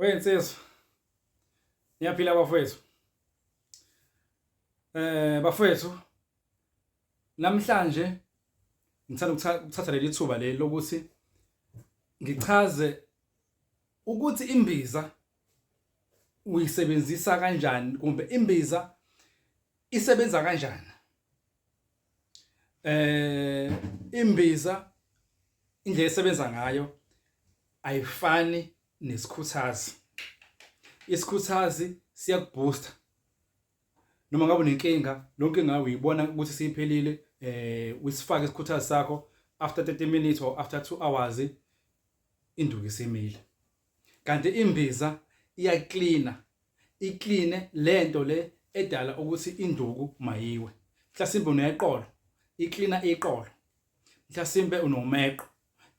Wensizwa. Niyaphila bafowethu. Bafowethu namhlanje ngithanda ukuthatha leli thuba leli lokuthi ngichaze ukuthi imbiza uyisebenzisa kanjani kumbe imbiza isebenza kanjani. Imbiza indlela esebenza ngayo ayifani nesikhuthazi. Isikhuthazi siyakubooster noma ngabe unenkinga, lo nkinga uyibona ukuthi siyiphelile, usifake isikhuthazi sakho after 30 minutes or after 2 hours induku isimile. Kanti imbiza iyaklina, ikline lento le edala ukuthi induku mayiwe. Mhlasimbe uneqolo, iklina iqolo. Mhlasimbe unomeqo,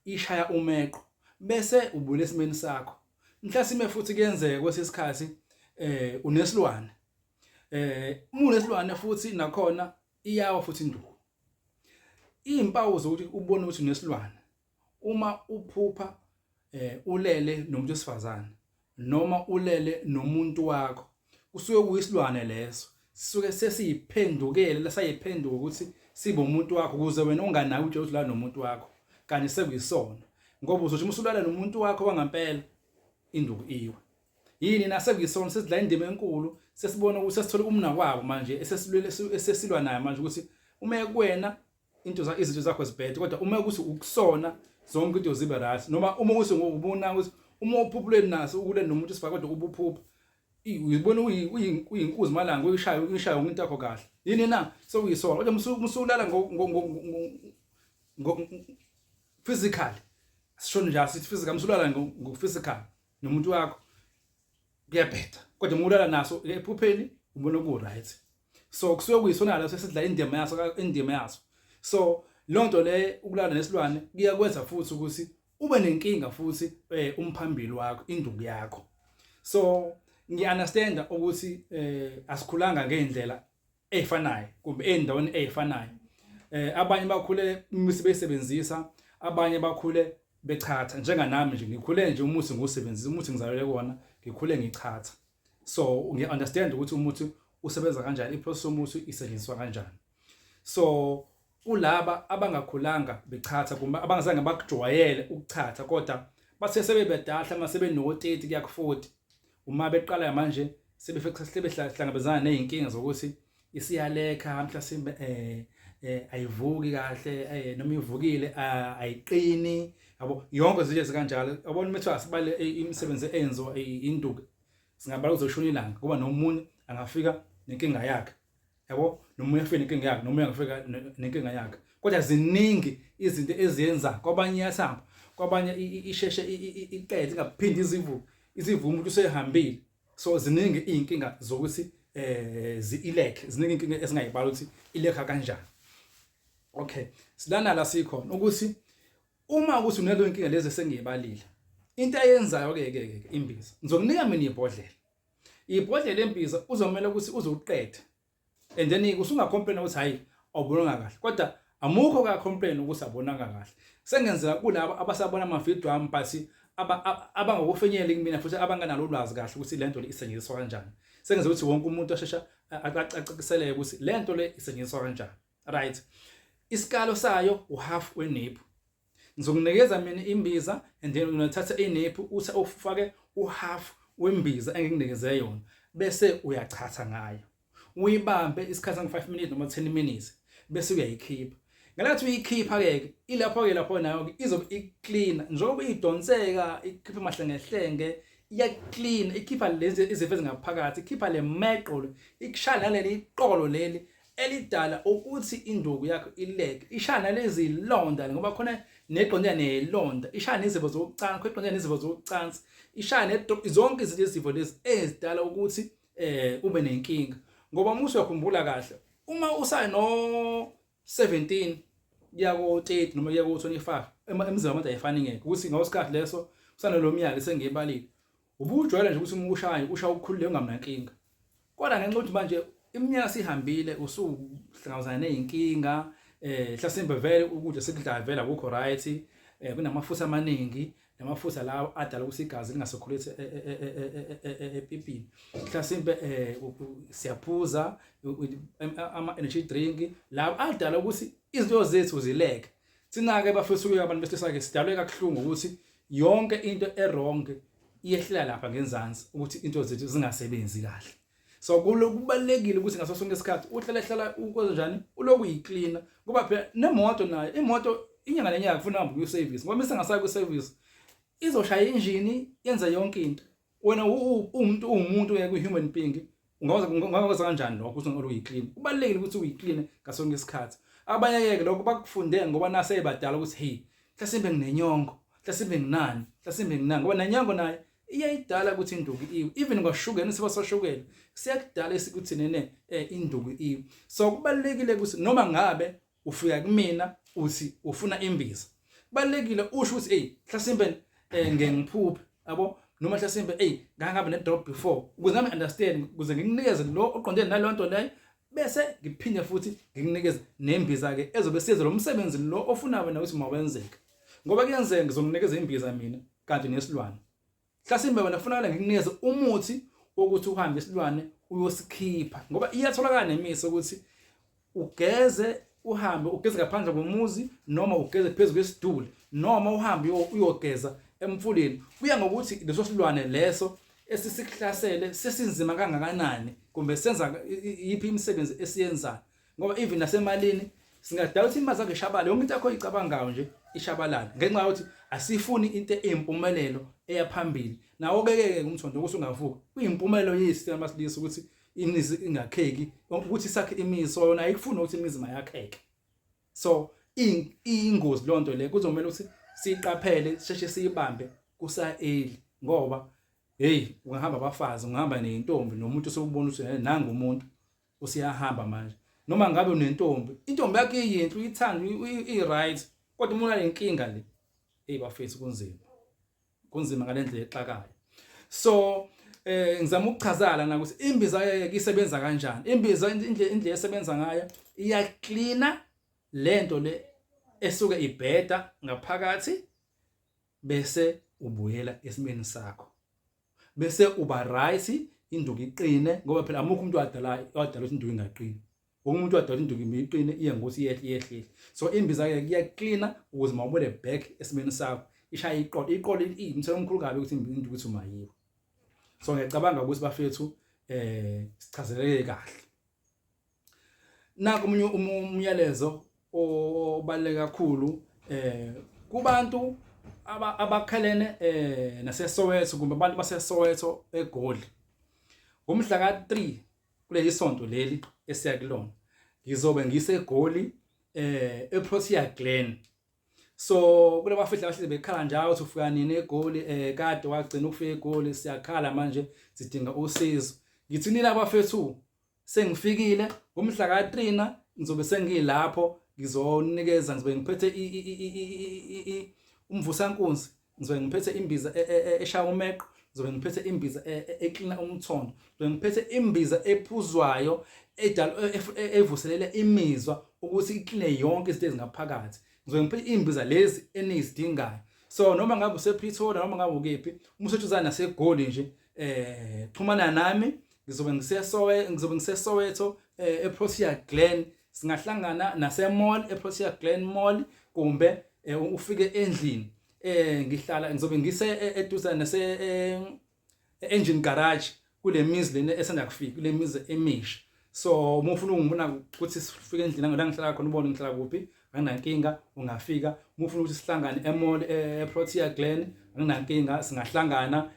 ishaya umeqo bese ubuyela esimeni sakho. Mhlasimbe futhi kuyenzeka kwesinye isikhathi unesilwane. Uma unesilwane futhi nakhona iyawa futhi induku. Izimpawu zokuthi ubone ukuthi unesilwane uma uphupha ulele nomuntu wesifazane noma ulele nomuntu wakho, kusuke kuyisilwane leso sisuke sesiyiphendukele lesayiphenduka ukuthi sibe umuntu wakho ukuze wena unganaki utshela ukuthi ulala nomuntu wakho kanti sekuyisona, ngoba uzothi uma usulala nomuntu wakho wangampela induku iwe. Yini na sekuyisona sesidla indima enkulu, sesibona ukuthi sesithole umnakwabo manje esesilwele esesilwa naye manje ukuthi uma ekuwena into za izinto zakho zibhede, kodwa uma ukuthi ukusona zonke into zibe right. Noma uma ukuthi ubona ukuthi uma uphuphuleni naso ukule nomuntu sifaka kodwa ubuphupha uyibona uyinkuzi malanga uyishaya uyishaya yonke into yakho kahle, yini na sokuyisona. Kodwa musulala ngo physically, sisho nje sithi physical, musulala ngo physical nomuntu wakho kuyabheda, kodwa uma ulala naso ephupheni ubona ku right. So kusuke kuyisona leso esidla indima yaso indima yaso. So lonto le ukulala nesilwane kuyakwenza futhi ukuthi ube nenkinga futhi umphambili wakho, induku yakho. So ngiunderstand ukuthi asikhulanga ngeindlela ezifanayo kumbe eindaweni ezifanayo. Abanye bakhule imithi beyisebenzisa, abanye bakhule bechatha. Njenganami nje ngikhule nje umuthi ngiwusebenzisa, umuthi ngizalelwe kuwona, ngikhule ngichatha. So ngiya-understand ukuthi umuthi usebenza kanjani, iprocess yomuthi isetshenziswa kanjani. So kulaba abangakhulanga bechatha kumbe abangazange bakujwayele ukuchatha kodwa bathe sebebedala uma sebeno-30 kuya ku-40, uma beqala manje sebehlangabezana nezinkinga zokuthi isiyalekha mhlasimbe ayivuki kahle, noma ivukile ayiqini, yabo, yonke izinto ezikanjalo. Yabona uma kuthiwa asibale imisebenzi eyenziwa induku, singabala kuzoshona ilanga, kuba nomunye angafika nenkinga yakhe, yabo, nomunye afike nenkinga yakhe, nomunye angafika nenkinga yakhe. Kodwa ziningi izinto eziyenza kwabanye iyathamba, kwabanye isheshe iqede ingaphindi izivuke, izivuke umuntu usehambile. So ziningi izinkinga zokuthi zi-ilekhe, ziningi inkinga esingayibala ukuthi ilekha kanjani. Okay, silana la sikhona ukuthi uma ukuthi unaleyo inkinga lezi esengiyibalile, into ayenzayo ke ke ke imbiza, ngizokunika mina ibhodlela, ibhodlela lembiza uzomela ukuthi uze uqede, and then usungacomplain ukuthi hayi awubonanga kahle, kodwa amukho ka complain ukuthi abonanga kahle. Sengenzela kulabo abasabona ama video ami but abangokufinyela kumina futhi abanganalo ulwazi kahle ukuthi lento le isetshenziswa kanjani. Sengenza ukuthi wonke umuntu ashesha acaciseleke ukuthi lento le isetshenziswa kanjani. Right, isikalo sayo uhalf wenephu. Ngizokunikeza mina imbiza and then unathatha inephu uthi ufake uhalf wembiza engikunikeze yona, bese uyachatha ngayo, uyibambe isikhathi sangu 5 minutes noma 10 minutes, bese uyayikhipha. Ngalathi uyikhipha ke ilapho ke lapho nayo ke izobe iclean njengoba idonseka ikhipha amahlengehlenge, iyaclean, ikhipha lezi izifo ezingaphakathi, ikhipha le meqo le, ikushaya naleli iqolo leli elidala ukuthi induku yakho ileke, ishaya nalezi londa ngoba khona neqonde nelonda, ishaya nezifo zocansi, eqonde nezifo zocansi, ishaya zonke izinto izifo lezi ezidala ukuthi ube nenkinga. Ngoba uma usuyakhumbula kahle, uma usano 17 kuya ko 30 noma kuya ko 25, emizimba abantu ayifani ngeke ukuthi ngawesikhathi leso usanalo myalo esengiyibalile, ubujwayele nje ukuthi uma ushaya ushaya ukukhululeka ungamnankinga. Kodwa ngenxa yokuthi manje iminyaka sihambile usuhlangabezana nezinkinga, mhlasimbe vele ukudla sikudlayo vele akukho right, kunamafutha amaningi, Lamafutha lawo adala ukuthi igazi lingasecirculate epipini. Mhlasimpe siyaphuza ama energy drink lawo adala ukuthi izinto zethu zileke. Thina-ke bafethu ke abantu besilisa ke sidalwe kakuhlungu ukuthi yonke into e-wrong iyehlela lapha ngenzansi ukuthi into zethu zingasebenzi kahle. So kubalulekile ukuthi ngaso sonke isikhathi uhlale hlala ukwenza njani uloku uyiklina ngoba phela nemoto nayo imoto inyanga nenyanga kufuna uhambe kuyo-service ngoba uma ingasayi kwi-service izoshaya injini yenze yonke into. Wena uwumuntu uwumuntu uye kwi-human being ungakwazi kanjani lokho ukuthi ngolo uyiklina? Kubalulekile ukuthi uyikline ngaso sonke isikhathi. Abanye-ke lokho bakufunde ngoba nasebadala ukuthi hey mhlasimbe nginenyongo, mhlasimbe nginani, mhlasimbe nginani ngoba nenyongo nayo iyayidala ukuthi induku iwe. Even kwashukela isifo sashukela siyakudala esikuthi nene induku iwe. So kubalulekile ukuthi noma ngabe ufika kumina uthi ufuna imbiza, kubalulekile usho ukuthi hey mhlasimbe ngeke ngiphuphe yabo noma mhlasimbe hey ngangabe ne drop before ukuze nami understand ukuze ngikunikeze lo oqondene nalonto leyo bese ngiphinde futhi ngikunikeze nembiza ke ezobe siyenza lo msebenzi lo ofuna wena ukuthi mawenzeke ngoba kuyenzeka ngizokunikeza imbiza mina kanti nesilwane mhlasimbe wena kufunakala ngikunikeze umuthi wokuthi uhambe isilwane uyosikhipha ngoba iyatholakala nemithi ukuthi ugeze uhambe ugeze ngaphandle komuzi noma ugeze phezu kwesiduli noma uhambe uyogeza emfuleni kuya ngokuthi leso silwane leso esisikuhlasele sesinzima kangakanani kumbe senza yiphi imisebenzi esiyenzayo ngoba even nasemalini singadala ukuthi imali zakho ishabale yonke into yakho oyicabangayo nje ishabalale ngenxa yokuthi asifuni into eyimpumelelo eya phambili nawo ke ke umthondo ukuthi ungavuka kuyimpumelelo yesi abasilisa ukuthi imizi ingakheki ukuthi sakhe imizi so yona ayikufuni ukuthi imizi mayakheke so iyingozi lonto le kuzomela ukuthi siyiqaphele sisheshe siyibambe kusa-early ngoba hey ungahamba abafazi ungahamba nentombi nomuntu osewubona ukuthi nangu umuntu usiyahamba manje noma ngabe unentombi intombi yakho iyinhle uyithanda i-right kodwa uma unale nkinga le hey bafethu kunzima kunzima ngalendlela exakayo. So ngizama ukuchazala na ukuthi imbiza isebenza kanjani. Imbiza indlela esebenza ngayo iyaklina lento le esuke ibheda ngaphakathi bese ubuyela esimeni sakho bese uba right induku iqine ngoba phela amukho umuntu wadala wadala ukuthi induku ingaqini. Wonke umuntu wadala induku iqine iye ngokuthi yehle yehle. So imbiza ke iyaklina ukuze mawubuyele back esimeni sakho ishaya iqolo iqolo iyimthelo omkhulu kabi ukuthi induku ukuthi umayiwe. So ngiyacabanga ukuthi bafethu sichazeleke kahle. Naku omunye umyalezo obaluleke kakhulu kubantu abakhelene naseSoweto kumbe abantu baseSoweto eGoli. Ngomhla ka-3 kuleli sonto leli esiya kulona ngizobe ngiseGoli eProtea Glen. So kulaba bafihla bahlezi bekhala njalo ukuthi ufika nini eGoli kade wagcina ukufika eGoli siyakhala manje sidinga usizo. Ngithi nina bafethu sengifikile ngomhla ka-3 ngizobe sengilapho ngizonikeza ngizobe ngiphethe umvusankunzi ngizobe ngiphethe imbiza eshaya umeqo ngizobe ngiphethe imbiza eklina umthondo ngizobe ngiphethe imbiza ephuzwayo edala evuselele imizwa ukuthi ikline yonke izinto ezingaphakathi ngizobe ngiphethe imbiza lezi enizidingayo. So noma ngabe usePretoria noma ngabe ukephi uma useduzane naseGoli nje xhumana nami ngizobe ngiseSoweto ngizobe ngiseSoweto eProtea Glen singahlangana nase-mall eProtea Glen Mall kumbe ufike endlini ngihlala ngizobe ngise eduzane nase Engine Garage kule mizi lena esanda kufika kule mizi emisha. So uma ufuna ungibona ukuthi sifike endlini la ngihlala khona ubone ngihlala kuphi anginankinga ungafika. Uma ufuna ukuthi sihlangane e-mall eProtea Glen anginankinga singahlangana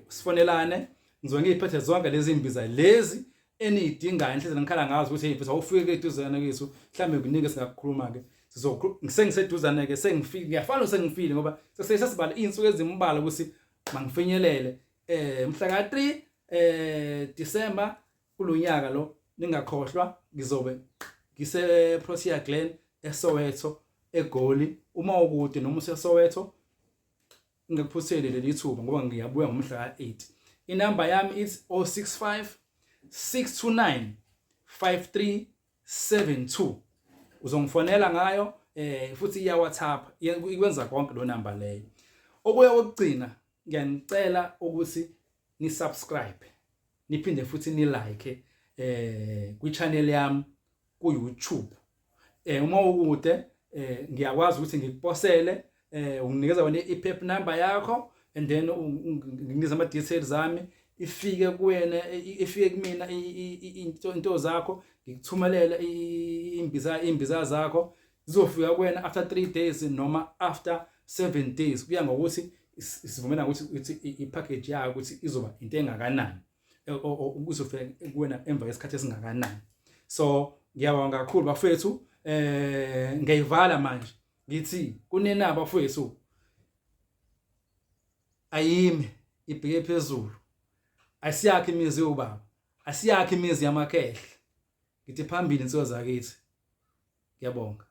sifonelane ngizobe ngiyiphethe zonke lezi imbiza lezi eniyidingayo enhlezi ngikhala ngazo ukuthi hey mfethu awufike eduzane kiso mhlambe kuningi esingakukhuluma ke sengiseduzane ke sengifike ngiyafana sengifile ngoba sesibala izinsuku ezimbalwa ukuthi mangifinyelele mhla ka-3 December kulonyaka lo ningakhohlwa ngizobe ngise Protea Glen eSoweto eGoli. Uma ukude noma useSoweto ngikuphuthele leli thuba ngoba ngiyabuya ngomhla ka-8. Inamba yami ithi 065 629 5372 uzongifonela ngayo futhi iya WhatsApp ikwenza konke lo number leyo. Okuya kokugcina, ngiyanicela ukuthi ni subscribe, niphinde futhi ni like kwi channel yami ku YouTube. Uma ukude ngiyakwazi ukuthi ngikuposele, unginikeza wena i-pep number yakho and then nginikeza ama details ami, ifike kuwena, ifike kumina into zakho, ngikuthumelele imbiza zakho, zizofika kuwena after 3 days noma after 7 days, kuya ngokuthi sivumelana ukuthi i-package yakho ukuthi izoba into engakanani, kuzofika kuwena emva kwesikhathi esingakanani. So ngiyabonga kakhulu bafethu. Ngiyayivala manje, ngithi kunina bafethu, ayime ibheke phezulu, asiyakhe imizi yobaba, asiyakhe imizi yamakhehla. Ngithi phambili insizwa zakithi, ngiyabonga.